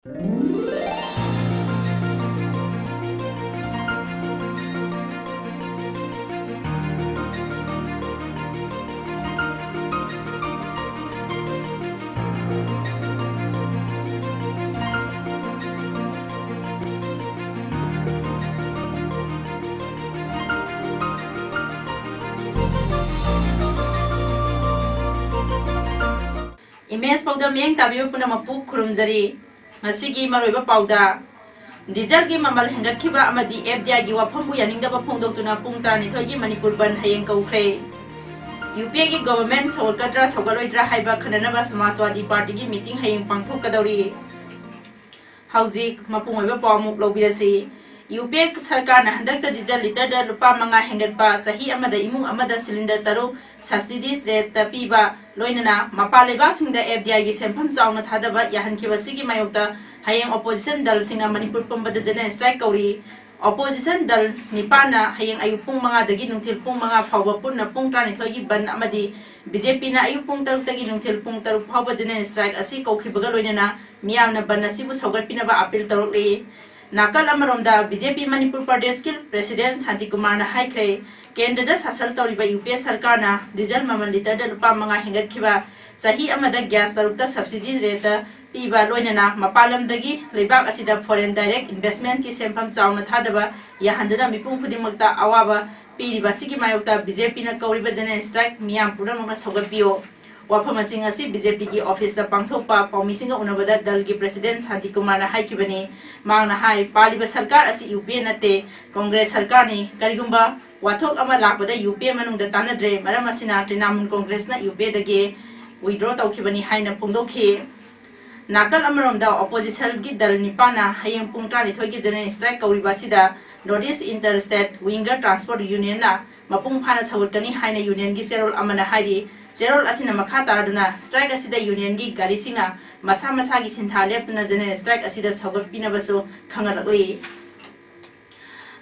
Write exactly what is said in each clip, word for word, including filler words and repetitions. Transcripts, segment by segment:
Image ꯄꯥꯎꯗ ꯃꯤꯠꯌꯦꯡ ꯇꯥꯕꯤꯕ ꯄꯨꯝꯅꯃꯛꯄꯨ ꯈꯨꯔꯨꯝꯖꯔꯤ꯫ ꯉꯁꯤꯒꯤ ꯃꯔꯨꯑꯣꯏꯕ ꯄꯥꯎꯗ, ꯗꯤꯖꯜꯒꯤ ꯃꯃꯜ ꯍꯦꯟꯒꯠꯈꯤꯕ ꯑꯃꯗꯤ ꯑꯦꯐ ꯗꯤ ꯑꯥꯏꯒꯤ ꯋꯥꯐꯝꯕꯨ ꯌꯥꯅꯤꯡꯗꯕ ꯐꯣꯡꯗꯣꯛꯇꯨꯅ ꯄꯨꯡ ꯇꯔꯥꯅꯤꯊꯣꯏꯒꯤ ꯃꯅꯤꯄꯨꯔ ꯕꯟꯗ ꯍꯌꯦꯡ ꯀꯧꯈ꯭ꯔꯦ꯫ ꯌꯨ ꯄꯤ ꯑꯦꯒꯤ ꯒꯣꯚꯔꯟꯃꯦꯟꯠ ꯁꯧꯒꯠꯀꯗ꯭ꯔꯥ ꯁꯧꯒꯠꯂꯣꯏꯗ꯭ꯔꯥ ꯍꯥꯏꯕ ꯈꯟꯅꯅꯕ ꯁꯃꯥꯖꯋꯥꯗꯤ ꯄꯥꯔꯇꯤꯒꯤ ꯃꯤꯇꯤꯡ ꯍꯌꯦꯡ ꯄꯥꯡꯊꯣꯛꯀꯗꯧꯔꯤ꯫ ꯍꯧꯖꯤꯛ ꯃꯄꯨꯡ ꯑꯣꯏꯕ ꯄꯥꯎ ꯑꯃꯨꯛ ꯂꯧꯕꯤꯔꯁꯤ꯫ ꯌꯨ ꯄꯤ ꯑꯦ ꯁꯔꯀꯥꯔꯅ ꯍꯟꯗꯛꯇ ꯗꯤꯖꯜ ꯂꯤꯇꯔꯗ ꯂꯨꯄꯥ ꯃꯉꯥ ꯍꯦꯟꯒꯠꯄ, ꯆꯍꯤ ꯑꯃꯗ ꯏꯃꯨꯡ ꯑꯃꯗ ꯁꯤꯂꯤꯟꯗꯔ ꯇꯔꯨꯛ subsidies rate ꯇ ꯄꯤꯕ, ꯂꯣꯏꯅꯅ ꯃꯄꯥꯟ ꯂꯩꯕꯥꯛꯁꯤꯡꯗ ꯑꯦꯐ ꯗꯤ ꯑꯥꯏꯒꯤ ꯁꯦꯟꯐꯝ ꯆꯥꯎꯅ ꯊꯥꯗꯕ ꯌꯥꯍꯟꯈꯤꯕ ꯑꯁꯤꯒꯤ ꯃꯥꯌꯣꯛꯇ ꯍꯌꯦꯡ opposition ꯗꯜꯁꯤꯡꯅ ꯃꯅꯤꯄꯨꯔ ꯄꯨꯝꯕꯗ general strike ꯀꯧꯔꯤ꯫ Opposition ꯗꯜ ꯅꯤꯄꯥꯟꯅ ꯍꯌꯦꯡ ꯑꯌꯨꯛ ꯄꯨꯡ ꯃꯉꯥꯗꯒꯤ ꯅꯨꯡꯊꯤꯜ ꯄꯨꯡ ꯃꯉꯥ ꯐꯥꯎꯕ ꯄꯨꯟꯅ ꯄꯨꯡ ꯇꯔꯥꯅꯤꯊꯣꯏꯒꯤ ꯕꯟꯗ ꯑꯃꯗꯤ ꯕꯤ ꯖꯦ ꯄꯤꯅ ꯑꯌꯨꯛ ꯄꯨꯡ ꯇꯔꯨꯛꯇꯒꯤ ꯅꯨꯡꯊꯤꯜ ꯄꯨꯡ ꯇꯔꯨꯛ ꯐꯥꯎꯕ general strike ꯑꯁꯤ ꯀꯧꯈꯤꯕꯒ ꯂꯣꯏꯅꯅ ꯃꯤꯌꯥꯝꯅ ꯕꯟꯗ ꯑꯁꯤꯕꯨ ꯁꯧꯒꯠꯄꯤꯅꯕ appeal ꯇꯧꯔꯛꯂꯤ꯫ ꯅꯥꯀꯜ ꯑꯃꯔꯣꯝꯗ, ꯕꯤ ꯖꯦ ꯄꯤ ꯃꯅꯤꯄꯨꯔ ꯄ꯭ꯔꯗꯦꯁꯀꯤ president ꯁꯥꯟꯇꯤꯀꯨꯃꯥꯔꯅ ꯍꯥꯏꯈ꯭ꯔꯦ, ꯀꯦꯟꯗ꯭ꯔꯗ ꯁꯥꯁꯟ ꯇꯧꯔꯤꯕ ꯌꯨ ꯄꯤ ꯑꯦ ꯁꯔꯀꯥꯔꯅ ꯗꯤꯖꯜ ꯃꯃꯜ ꯂꯤꯇꯔꯗ ꯂꯨꯄꯥ ꯃꯉꯥ ꯍꯦꯟꯒꯠꯈꯤꯕ, ꯆꯍꯤ ꯑꯃꯗ gas ꯇꯔꯨꯛꯇ subsidy rate ꯇ ꯄꯤꯕ, ꯂꯣꯏꯅꯅ ꯃꯄꯥꯟ ꯂꯝꯗꯒꯤ ꯂꯩꯕꯥꯛ ꯑꯁꯤꯗ foreign direct investment ꯀꯤ ꯁꯦꯟꯐꯝ ꯆꯥꯎꯅ ꯊꯥꯗꯕ ꯌꯥꯍꯟꯗꯨꯅ ꯃꯤꯄꯨꯝ ꯈꯨꯗꯤꯡꯃꯛꯇ ꯑꯋꯥꯕ ꯄꯤꯔꯤꯕ ꯑꯁꯤꯒꯤ ꯃꯥꯌꯣꯛꯇ ꯕꯤ ꯖꯦ ꯄꯤꯅ ꯀꯧꯔꯤꯕ general strike ꯃꯤꯌꯥꯝ ꯄꯨꯝꯅꯃꯛꯅ ꯁꯧꯒꯠꯄꯤꯌꯨ꯫ ꯋꯥꯐꯝꯁꯤꯡ ꯑꯁꯤ ꯕꯤ ꯖꯦ ꯄꯤꯒꯤ office ꯇ ꯄꯥꯡꯊꯣꯛꯄ ꯄꯥꯎꯃꯤꯁꯤꯡꯒ ꯎꯅꯕꯗ ꯗꯜꯒꯤ president ꯁꯥꯟꯇꯤꯀꯨꯃꯥꯔꯅ ꯍꯥꯏꯈꯤꯕꯅꯤ꯫ ꯃꯍꯥꯛꯅ ꯍꯥꯏ, ꯄꯥꯜꯂꯤꯕ ꯁꯔꯀꯥꯔ ꯑꯁꯤ ꯌꯨ ꯄꯤ ꯑꯦ ꯅꯠꯇꯦ, ꯀꯣꯡꯒ꯭ꯔꯦꯁ ꯁꯔꯀꯥꯔꯅꯤ꯫ ꯀꯔꯤꯒꯨꯝꯕ ꯋꯥꯊꯣꯛ ꯑꯃ ꯂꯥꯛꯄꯗ ꯌꯨ ꯄꯤ ꯑꯦ ꯃꯅꯨꯡꯗ ꯇꯥꯟꯅꯗ꯭ꯔꯦ, ꯃꯔꯝ ꯑꯁꯤꯅ ꯇ꯭ꯔꯤꯅꯥꯃꯨꯜ ꯀꯣꯡꯒ꯭ꯔꯦꯁꯅ ꯌꯨ ꯄꯤ ꯑꯦꯗꯒꯤ withdraw ꯇꯧꯈꯤꯕꯅꯤ ꯍꯥꯏꯅ ꯐꯣꯡꯗꯣꯛꯈꯤ꯫ ꯅꯥꯀꯜ ꯑꯃꯔꯣꯝꯗ, opposition ꯒꯤ ꯗꯜ ꯅꯤꯄꯥꯟꯅ ꯍꯌꯦꯡ ꯄꯨꯡ ꯇꯔꯥꯅꯤꯊꯣꯏꯒꯤ general strike ꯀꯧꯔꯤꯕ ꯑꯁꯤꯗ North East Inter State Winger Transport Union ꯅ ꯃꯄꯨꯡ ꯐꯥꯅ ꯁꯧꯒꯠꯀꯅꯤ ꯍꯥꯏꯅ union ꯒꯤ ꯆꯦꯔꯣꯜ ꯑꯃꯅ ꯍꯥꯏꯔꯤ꯫ ꯆꯦꯔꯣꯜ ꯑꯁꯤꯅ ꯃꯈꯥ ꯇꯥꯗꯨꯅ, strike ꯑꯁꯤꯗ union ꯒꯤ ꯒꯥꯔꯤꯁꯤꯡꯅ ꯃꯁꯥ ꯃꯁꯥꯒꯤ ꯁꯤꯟꯊꯥ ꯂꯦꯞꯇꯨꯅ general strike ꯑꯁꯤꯗ ꯁꯧꯒꯠꯄꯤꯅꯕꯁꯨ ꯈꯪꯍꯜꯂꯛꯂꯤ꯫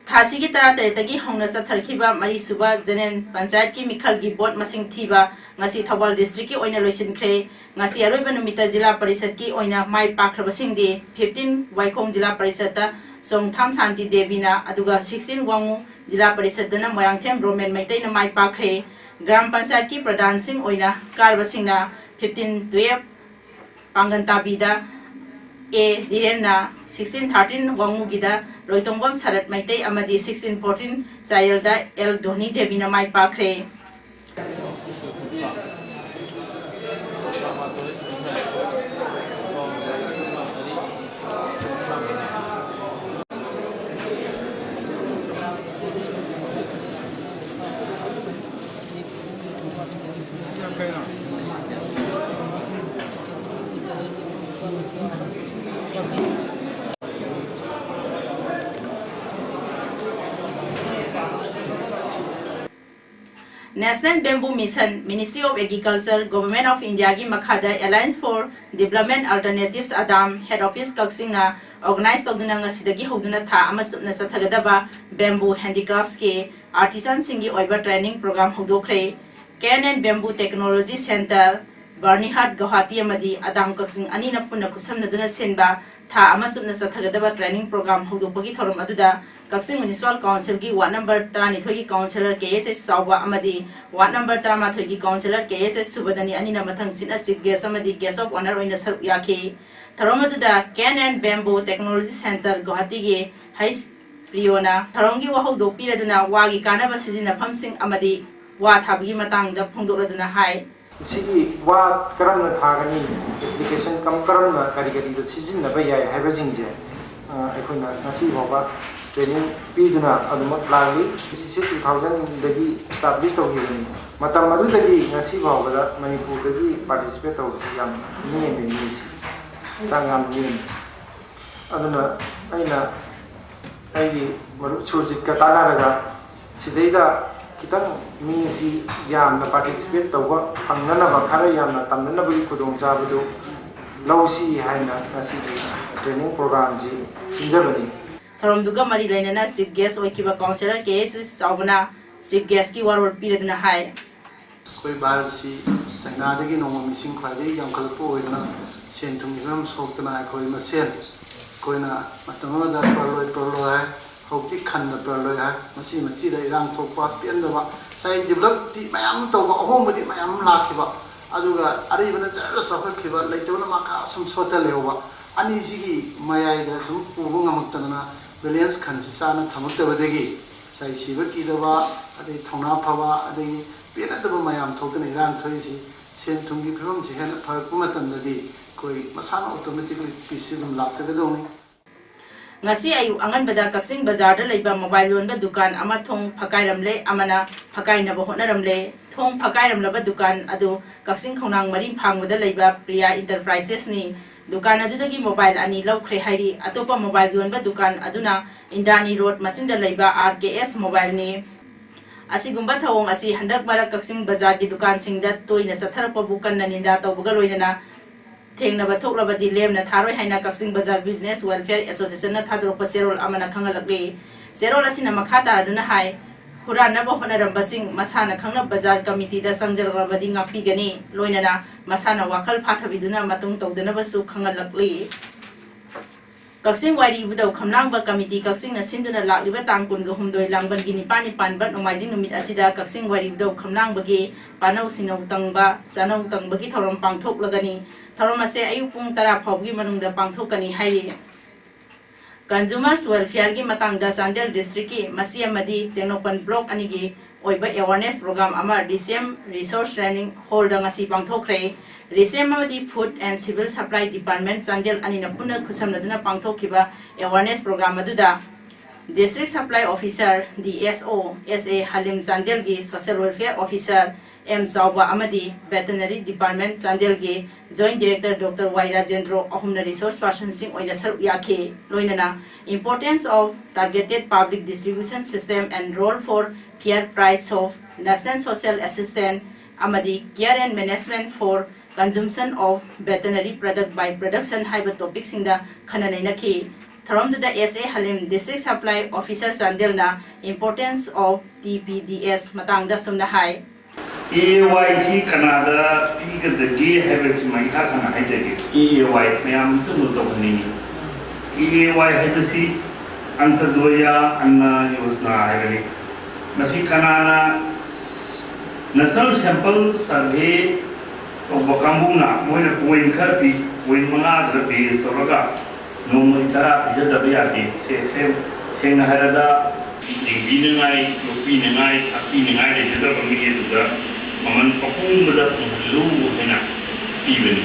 ꯊꯥꯁꯤꯒꯤ ꯇꯔꯥꯇꯔꯦꯠꯇꯒꯤ ꯍꯧꯅ ꯆꯠꯊꯔꯛꯈꯤꯕ ꯃꯔꯤꯁꯨꯕ ꯖꯦꯅꯦꯔꯦꯜ ꯄꯟꯆꯥꯌꯠꯀꯤ ꯃꯤꯈꯜꯒꯤ ꯚꯣꯠ ꯃꯁꯤꯡ ꯊꯤꯕ ꯉꯁꯤ ꯊꯧꯕꯥꯜ ꯗꯤꯁꯇ꯭ꯔꯤꯛꯀꯤ ꯑꯣꯏꯅ ꯂꯣꯏꯁꯤꯟꯈ꯭ꯔꯦ꯫ ꯉꯁꯤ ꯑꯔꯣꯏꯕ ꯅꯨꯃꯤꯠꯇ ꯖꯤꯂꯥ ꯄꯔꯤꯁꯠꯀꯤ ꯑꯣꯏꯅ ꯃꯥꯏ ꯄꯥꯛꯈ꯭ꯔꯕꯁꯤꯡꯗꯤ fifteen ꯋꯥꯏꯈꯣꯡ ꯖꯤꯂꯥ ꯄꯔꯤꯁꯠꯇ ꯆꯣꯡꯊꯥꯝ ꯁꯥꯟꯇꯤ ꯗꯦꯕꯤꯅ, ꯑꯗꯨꯒ sixteen ꯋꯥꯡꯉꯨ ꯖꯤꯂꯥ ꯄꯔꯤꯁꯠꯇꯅ ꯃꯣꯏꯔꯥꯡꯊꯦꯝ ꯔꯣꯃꯦꯟ ꯃꯩꯇꯩꯅ ꯃꯥꯏ ꯄꯥꯛꯈ꯭ꯔꯦ꯫ ꯒ꯭ꯔꯥꯝ ꯄꯟꯆꯥꯌꯠꯀꯤ ꯄ꯭ꯔꯙꯥꯟꯁꯤꯡ ꯑꯣꯏꯅ ꯀꯥꯔꯕꯁꯤꯡꯅ fifteen twelve ꯄꯥꯡꯒꯟ ꯇꯥꯕꯤꯗ ꯑꯦ ꯙꯤꯔꯦꯟꯅ, sixteen thirteen ꯋꯥꯡꯉꯨꯒꯤꯗ ꯂꯣꯏꯇꯣꯡꯕꯝ ꯁꯔꯠ ꯃꯩꯇꯩ ꯑꯃꯗꯤ sixteen fourteen ꯆꯥꯌꯦꯜꯗ ꯑꯦꯜ ꯙꯣꯅꯤ ꯗꯦꯕꯤꯅ ꯃꯥꯏ ꯄꯥꯛꯈ꯭ꯔꯦ꯫ National Bamboo Mission, Ministry of Agriculture, Government of Indiaꯒꯤ ꯃꯈꯥꯗ Alliance for Development Alternatives, ꯑꯗꯥꯝ, Head Office ꯀꯛꯆꯤꯡꯅ organize ꯇꯧꯗꯨꯅ ꯉꯁꯤꯗꯒꯤ ꯍꯧꯗꯨꯅ ꯊꯥ ꯑꯃ ꯆꯨꯞꯅ ꯆꯠꯊꯒꯗꯕ bamboo handicraftsꯀꯤ artisanꯁꯤꯡꯒꯤ ꯑꯣꯏꯕ training program ꯍꯧꯗꯣꯛꯈ꯭ꯔꯦ꯫ K N N Bamboo Technology Centre, Byrnihat Guwahati ꯑꯃꯗꯤ ꯑꯗꯥꯝ ꯀꯛꯆꯤꯡ ꯑꯅꯤꯅ ꯄꯨꯟꯅ ꯈꯨꯠꯁꯝꯅꯗꯨꯅ ꯁꯤꯟꯕ ꯊꯥ ꯑꯃ ꯆꯨꯞꯅ ꯆꯠꯊꯒꯗꯕ training program ꯍꯧꯗꯣꯛꯄꯒꯤ ꯊꯧꯔꯝ ꯑꯗꯨꯗ ꯀꯛꯆꯤꯡ Municipal Councilꯒꯤ ward number ꯇꯔꯥꯅꯤꯊꯣꯏꯒꯤ councillor K S S ꯆꯥꯎꯕ ꯑꯃꯗꯤ ward number ꯇꯔꯥꯃꯥꯊꯣꯏꯒꯤ councillor K S S ꯁꯨꯕꯗꯅꯤ ꯑꯅꯤꯅ ꯃꯊꯪ ꯁꯤꯠꯅ chief guest ꯑꯃꯗꯤ guest of honour ꯑꯣꯏꯅ ꯁꯔꯨꯛ ꯌꯥꯈꯤ꯫ ꯊꯧꯔꯝ ꯑꯗꯨꯗ K N N Bamboo Technology Centre ꯒꯨꯋꯥꯍꯥꯇꯤꯒꯤ ꯍꯩꯁ ꯄ꯭ꯔꯤꯌꯣꯅ ꯊꯧꯔꯝꯒꯤ ꯋꯥꯍꯧꯗꯣꯛ ꯄꯤꯔꯗꯨꯅ ꯋꯥꯒꯤ ꯀꯥꯟꯅꯕ ꯁꯤꯖꯤꯟꯅꯐꯝꯁꯤꯡ ꯑꯃꯗꯤ ꯋꯥ ꯊꯥꯕꯒꯤ ꯃꯇꯥꯡꯗ ꯐꯣꯡꯗꯣꯛꯂꯗꯨꯅ ꯍꯥꯏ꯫ ꯁꯤꯒꯤ ꯋꯥ ꯀꯔꯝꯅ ꯊꯥꯒꯅꯤ, application ꯀꯝ-, ꯀꯔꯝꯅ ꯀꯔꯤ ꯀꯔꯤꯗ ꯁꯤꯖꯤꯟꯅꯕ ꯌꯥꯏ ꯍꯥꯏꯕꯁꯤꯡꯁꯦ, ꯑ, ꯑꯩꯈꯣꯏꯅ ꯉꯁꯤ ꯐꯥꯎꯕ training ꯄꯤꯗꯨꯅ ꯑꯗꯨꯃꯛ ꯂꯥꯛꯂꯤ꯫ ꯁꯤꯁꯦ two thousandꯗꯒꯤ establish ꯇꯧꯈꯤꯕꯅꯤ꯫ ꯃꯇꯝ ꯑꯗꯨꯗꯒꯤ ꯉꯁꯤ ꯐꯥꯎꯕꯗ ꯃꯅꯤꯄꯨꯔꯗꯒꯤ participate ꯇꯧꯕꯁꯤ ꯌꯥꯝ ꯅꯦꯝꯃꯤ, ꯃꯤꯁꯤ ꯆꯥꯡ ꯌꯥꯝ ꯅꯦꯝꯃꯤ꯫ ꯑꯗꯨꯅ ꯑꯩꯅ ꯑꯩꯒꯤ ꯃꯔꯨꯞ ꯁꯨꯔꯖꯤꯠꯀ ꯇꯥꯟꯅꯔꯒ ꯁꯤꯗꯩꯗ ꯈꯤꯇꯪ ꯃꯤꯁꯤ ꯌꯥꯝꯅ participate ꯇꯧꯕ ꯐꯪꯅꯅꯕ, ꯈꯔ ꯌꯥꯝꯅ ꯇꯝꯅꯅꯕꯒꯤ ꯈꯨꯗꯣꯡꯆꯥꯕꯗꯨ ꯂꯧꯁꯤ ꯍꯥꯏꯅ ꯉꯁꯤꯒꯤ training programꯁꯤ ꯁꯤꯟꯖꯕꯅꯤ꯫ ꯊꯧꯔꯝꯗꯨꯒ ꯃꯔꯤ ꯂꯩꯅꯅ Chief Guest ꯑꯣꯏꯈꯤꯕ Councillor ꯀꯦ ꯑꯦꯁ ꯆꯥꯎꯕꯅ Chief Guestꯀꯤ ꯋꯥꯔꯣꯜ ꯄꯤꯔꯗꯨꯅ ꯍꯥꯏ꯫ ꯑꯩꯈꯣꯏ ꯚꯥꯔꯠ ꯑꯁꯤ ꯆꯥꯏꯅꯥꯗꯒꯤ ꯅꯣꯡꯃ ꯃꯤꯁꯤꯡ ꯈ꯭ꯋꯥꯏꯗꯒꯤ ꯌꯥꯝꯈꯠꯂꯛꯄ ꯑꯣꯏꯗꯨꯅ ꯁꯦꯟ ꯊꯨꯝꯒꯤ ꯐꯤꯕꯝ ꯁꯣꯛꯇꯅ ꯑꯩꯈꯣꯏ ꯃꯁꯦꯟ ꯑꯩꯈꯣꯏꯅ ꯃꯇꯝ ꯑꯃꯗ ꯄꯔꯂꯣꯏ ꯄꯔꯂꯣꯏ ꯍꯥꯏ, ꯍꯧꯖꯤꯛꯇꯤ ꯈꯟꯗ ꯄꯔꯂꯣꯏ ꯍꯥꯏ꯫ ꯃꯁꯤ ꯃꯆꯤꯗ ꯏꯔꯥꯡ ꯊꯣꯛꯄ ꯄꯦꯟꯗꯕ ꯉꯁꯥꯏ ꯗꯤꯕꯂꯞꯇꯤ ꯃꯌꯥꯝ ꯇꯧꯕ, ꯑꯍꯣꯡꯕꯗꯤ ꯃꯌꯥꯝ ꯂꯥꯛꯈꯤꯕ, ꯑꯗꯨꯒ ꯑꯔꯩꯕꯅ ꯖꯔ ꯆꯥꯎꯈꯠꯈꯤꯕ, ꯂꯩꯇꯕꯅ ꯃꯈꯥ ꯁꯨꯝ ꯁꯣꯠꯊ ꯂꯩꯍꯧꯕ꯫ ꯑꯅꯤꯁꯤꯒꯤ ꯃꯌꯥꯏꯗ ꯁꯨꯝ ꯄꯨꯕ ꯉꯝꯃꯛꯇꯗꯅ balance ꯈꯟꯁꯤ ꯆꯥꯅ ꯊꯝꯃꯛꯇꯕꯗꯒꯤ ꯉꯁꯥꯏ ꯁꯤꯕ ꯀꯤꯗꯕ, ꯑꯗꯩ ꯊꯧꯅꯥ ꯐꯕ, ꯑꯗꯒꯤ ꯄꯦꯟꯅꯗꯕ ꯃꯌꯥꯝ ꯊꯣꯛꯇꯅ ꯏꯔꯥꯡ ꯊꯣꯛꯏꯁꯤ꯫ ꯁꯦꯟ ꯊꯨꯝꯒꯤ ꯐꯤꯕꯝꯁꯤ ꯍꯦꯟꯅ ꯐꯔꯛꯄ ꯃꯇꯝꯗꯗꯤ ꯑꯩꯈꯣꯏ ꯃꯁꯥꯅ automatically peace ꯁꯤ ꯑꯗꯨꯝ ꯂꯥꯛꯆꯒꯗꯧꯅꯤ꯫ ꯉꯁꯤ ꯑꯌꯨꯛ ꯑꯉꯟꯕꯗ ꯀꯛꯆꯤꯡ ꯕꯖꯥꯔꯗ ꯂꯩꯕ mobile ꯌꯣꯟꯕ ꯗꯨꯀꯥꯟ ꯑꯃ ꯊꯣꯡ ꯐꯛꯀꯥꯏꯔꯝꯂꯦ, ꯑꯃꯅ ꯐꯛꯀꯥꯏꯅꯕ ꯍꯣꯠꯅꯔꯝꯂꯦ꯫ ꯊꯣꯡ ꯐꯛꯀꯥꯏꯔꯝꯂꯕ ꯗꯨꯀꯥꯟ ꯑꯗꯨ ꯀꯛꯆꯤꯡ ꯈꯣꯡꯅꯥꯡ ꯃꯔꯤ ꯐꯥꯡꯕꯗ ꯂꯩꯕ ꯄ꯭ꯔꯤꯌꯥ Enterprises ꯅꯤ꯫ ꯗꯨꯀꯥꯟ ꯑꯗꯨꯗꯒꯤ mobile ꯑꯅꯤ ꯂꯧꯈ꯭ꯔꯦ ꯍꯥꯏꯔꯤ꯫ ꯑꯇꯣꯞꯄ mobile ꯌꯣꯟꯕ ꯗꯨꯀꯥꯟ ꯑꯗꯨꯅ ꯏꯟꯗ꯭ꯔꯥꯅꯤ ꯔꯣꯗ ꯃꯆꯤꯟꯗ ꯂꯩꯕ ꯑꯥꯔ ꯀꯦ ꯑꯦꯁ ꯃꯣꯕꯥꯏꯜꯅꯤ꯫ ꯑꯁꯤꯒꯨꯝꯕ ꯊꯧꯑꯣꯡ ꯑꯁꯤ ꯍꯟꯗꯛ ꯃꯔꯛ ꯀꯛꯆꯤꯡ ꯕꯖꯥꯔꯒꯤ ꯗꯨꯀꯥꯟꯁꯤꯡꯗ ꯇꯣꯏꯅ ꯆꯠꯊꯔꯛꯄꯕꯨ ꯀꯟꯅ ꯅꯤꯟꯗꯥ ꯇꯧꯕꯒ ꯂꯣꯏꯅꯅ ꯊꯦꯡꯅꯕ ꯊꯣꯛꯂꯕꯗꯤ ꯂꯦꯝꯅ ꯊꯥꯔꯣꯏ ꯍꯥꯏꯅ ꯀꯛꯆꯤꯡ ꯕꯖꯥꯔ Business Welfare Association ꯅ ꯊꯥꯗꯣꯔꯛꯄ ꯆꯦꯔꯣꯜ ꯑꯃꯅ ꯈꯪꯍꯜꯂꯛꯂꯤ꯫ ꯆꯦꯔꯣꯜ ꯑꯁꯤꯅ ꯃꯈꯥ ꯇꯥꯔꯗꯨꯅ ꯍꯥꯏ, ꯍꯨꯔꯥꯟꯅꯕ ꯍꯣꯠꯅꯔꯝꯕꯁꯤꯡ ꯃꯁꯥꯅ ꯈꯪꯅ ꯕꯖꯥꯔ ꯀꯃꯤꯇꯤꯗ ꯆꯪꯖꯔꯛꯂꯕꯗꯤ ꯉꯥꯛꯄꯤꯒꯅꯤ, ꯂꯣꯏꯅꯅ ꯃꯁꯥꯅ ꯋꯥꯈꯜ ꯐꯥꯊꯕꯤꯗꯨꯅ ꯃꯇꯨꯡ ꯇꯧꯗꯅꯕꯁꯨ ꯈꯪꯍꯜꯂꯛꯂꯤ꯫ ꯀꯛꯆꯤꯡ ꯋꯥꯏꯔꯤ ꯏꯕꯨꯙꯧ ꯈꯝꯂꯥꯡꯕ ꯀꯃꯤꯇꯤ ꯀꯛꯆꯤꯡꯅ ꯁꯤꯟꯗꯨꯅ ꯂꯥꯛꯂꯤꯕ ꯇꯥꯡ ꯀꯨꯟꯒ ꯍꯨꯝꯗꯣꯏ ꯂꯥꯡꯕꯟꯒꯤ ꯅꯤꯄꯥꯜꯅꯤ ꯄꯥꯟꯕ ꯅꯣꯡꯃꯥꯏꯖꯤꯡ ꯅꯨꯃꯤꯠ ꯑꯁꯤꯗ ꯀꯛꯆꯤꯡ ꯋꯥꯏꯔꯤ ꯏꯕꯨꯙꯧ ꯈꯝꯂꯥꯡꯕꯒꯤ ꯄꯥꯅꯧ ꯁꯤꯅꯧ ꯇꯪꯕ, ꯆꯥꯅꯧ ꯇꯪꯕꯒꯤ ꯊꯧꯔꯝ ꯄꯥꯡꯊꯣꯛꯂꯒꯅꯤ꯫ ꯊꯧꯔꯝ ꯑꯁꯦ ꯑꯌꯨꯛ ꯄꯨꯡ ꯇꯔꯥ ꯐꯥꯎꯕꯒꯤ ꯃꯅꯨꯡꯗ ꯄꯥꯡꯊꯣꯛꯀꯅꯤ ꯍꯥꯏꯔꯤ꯫ Consumers Welfare ꯒꯤ ꯃꯇꯥꯡꯗ ꯆꯥꯟꯗꯦꯜ district ꯀꯤ ꯃꯁꯤ ꯑꯃꯗꯤ ꯇꯦꯡꯅꯧꯄꯜ block ꯑꯅꯤꯒꯤ ꯑꯣꯏꯕ awareness program ꯑꯃ ꯗꯤ ꯁꯤ ꯑꯦꯝ Resource Training Hall ꯗ ꯉꯁꯤ ꯄꯥꯡꯊꯣꯛꯈ꯭ꯔꯦ꯫ ꯗꯤ ꯁꯤ ꯑꯦꯝ ꯑꯃꯗꯤ Food and Civil Supply Department Chandel ꯑꯅꯤꯅ ꯄꯨꯟꯅ ꯈꯨꯠꯁꯝꯅꯗꯨꯅ ꯄꯥꯡꯊꯣꯛꯈꯤꯕ awareness program ꯑꯗꯨꯗ District Supply Officer, D S O, S A ꯍꯂꯤꯝ, ꯆꯥꯟꯗꯦꯜꯒꯤ Social Welfare Officer, ꯑꯦꯝ ꯆꯥꯎꯕ ꯑꯃꯗꯤ Veterinary Department ꯆꯥꯟꯗꯦꯜꯒꯤ Joint Director Doctor ꯋꯥꯏ ꯔꯥꯖꯦꯟꯗ꯭ꯔꯣ ꯑꯍꯨꯝꯅ resource person ꯁꯤꯡ ꯑꯣꯏꯅ ꯁꯔꯨꯛ ꯌꯥꯈꯤ꯫ ꯂꯣꯏꯅꯅ Importance of Targeted Public Distribution System and Role for Fair Price of National Social Assistance ꯑꯃꯗꯤ Care and Management for Consumption of Veterinary Product by Production ꯍꯥꯏꯕ topic ꯁꯤꯡꯗ ꯈꯟꯅ ꯅꯩꯅꯈꯤ꯫ ꯊꯧꯔꯝꯗꯨꯗ ꯑꯦꯁ ꯑꯦ ꯍꯂꯤꯝ, District Supply Officer, ꯆꯥꯟꯗꯦꯜꯅ importance of T P D S ꯃꯇꯥꯡꯗ ꯑꯁꯨꯝꯅ ꯍꯥꯏ꯫ ꯑꯦ ꯑꯦ ꯋꯥꯏ ꯁꯤ ꯀꯅꯥꯗ ꯄꯤꯒꯗꯒꯦ ꯍꯥꯏꯕꯁꯤꯃ ꯏꯈꯥ ꯈꯪꯅ ꯍꯥꯏꯖꯒꯦ꯫ ꯑꯦ ꯑꯦ ꯋꯥꯏ ꯃꯌꯥꯝ ꯑꯃꯇ ꯅꯣꯠ ꯇꯧꯍꯟꯅꯤꯡꯉꯤ꯫ ꯑꯦ ꯑꯦ ꯋꯥꯏ ꯍꯥꯏꯕꯁꯤ ꯑꯟꯇꯗꯣꯌꯥ ꯑꯟꯅ ꯌꯣꯖꯅꯥ ꯍꯥꯏꯕꯅꯤ꯫ ꯃꯁꯤ ꯀꯅꯥꯅ National Sample Survey ꯇꯧꯕ ꯀꯥꯡꯕꯨꯅ ꯃꯣꯏꯅ ꯄꯣꯏꯟ ꯈꯔ ꯄꯤ, ꯄꯣꯏꯟ ꯃꯉꯥꯗꯨꯗ ꯕꯦꯖ ꯇꯧꯔꯒ ꯅꯣꯡꯃꯒꯤ ꯇꯔꯥ ꯄꯤꯖꯗꯕ ꯌꯥꯗꯦ꯫ ꯁꯦ-, ꯁꯦ-, ꯁꯦꯡꯅ ꯍꯥꯏꯔꯕꯗ ꯌꯦꯡꯕꯤꯅꯉꯥꯏ, ꯌꯣꯛꯄꯤꯅꯉꯥꯏ, ꯊꯥꯛꯄꯤꯅꯉꯥꯏ ꯂꯩꯖꯗꯕ ꯃꯤ ꯑꯗꯨꯗ ꯃꯃꯜ ꯑꯍꯣꯡꯕꯗ ꯐꯪꯍꯜꯂꯨ ꯍꯥꯏꯅ ꯄꯤꯕꯅꯤ꯫